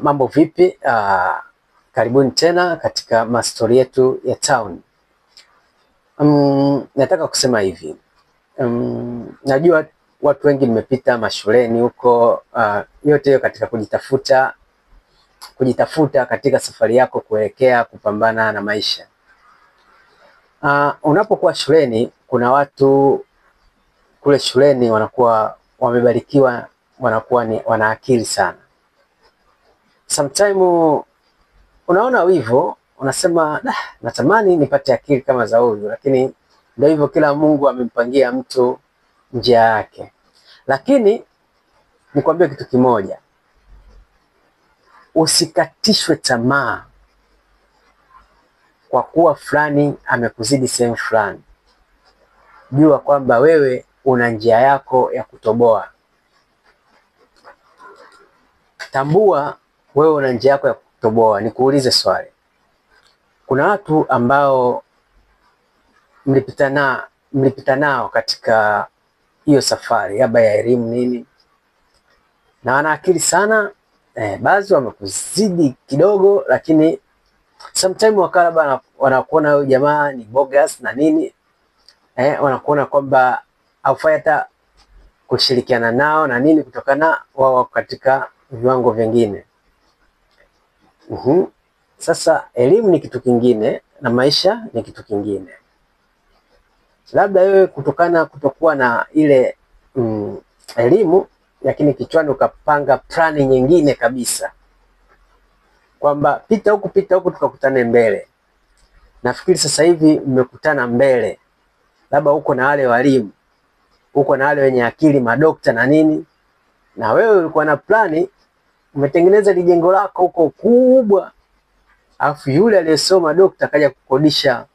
Mambo vipi? Karibuni tena katika mastori yetu ya town. Nataka kusema hivi. Najua watu wengi mmepita mashuleni huko, yote hiyo katika kujitafuta, kujitafuta katika safari yako kuelekea kupambana na maisha. Unapokuwa shuleni kuna watu kule shuleni wanakuwa wamebarikiwa, wanakuwa ni wana akili sana. Sometime unaona wivu, unasema natamani nipate akili kama za huyu, lakini ndio hivyo, kila Mungu amempangia mtu njia yake. Lakini nikwambie kitu kimoja, usikatishwe tamaa kwa kuwa fulani amekuzidi sehemu fulani. Jua kwamba wewe una njia yako ya kutoboa. Tambua wewe una njia yako ya kutoboa. Nikuulize swali, kuna watu ambao mlipita nao katika hiyo safari labda ya elimu nini, na wana akili sana baadhi wamekuzidi kidogo, lakini sometime wakawa labda wanakuona huyu jamaa ni bogus na nini, wanakuona kwamba haufai hata kushirikiana nao na nini, kutokana wao wako katika viwango vingine. Sasa elimu ni kitu kingine na maisha ni kitu kingine. Labda wewe kutokana kutokuwa na ile elimu, lakini kichwani ukapanga plani nyingine kabisa kwamba pita huku tukakutane mbele. Nafikiri sasa hivi mmekutana mbele, labda uko na wale walimu, uko na wale wenye akili madokta na nini, na wewe ulikuwa na plani, umetengeneza lijengo lako huko kubwa, alafu yule aliyesoma dokta akaja kukodisha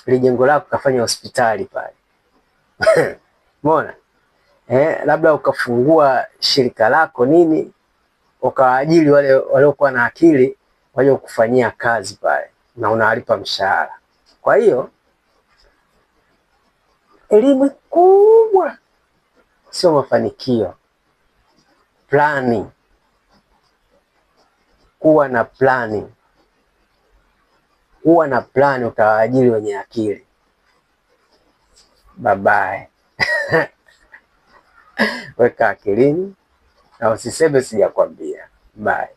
lijengo lako kafanya hospitali pale. Umeona? Labda ukafungua shirika lako nini, ukawaajiri wale waliokuwa na akili waje kukufanyia kazi pale na unawalipa mshahara. Kwa hiyo elimu kubwa sio mafanikio. Plani, kuwa na plani, kuwa na plani, utawaajiri wenye akili. Bye bye. Weka akilini na usiseme sijakwambia. Bye.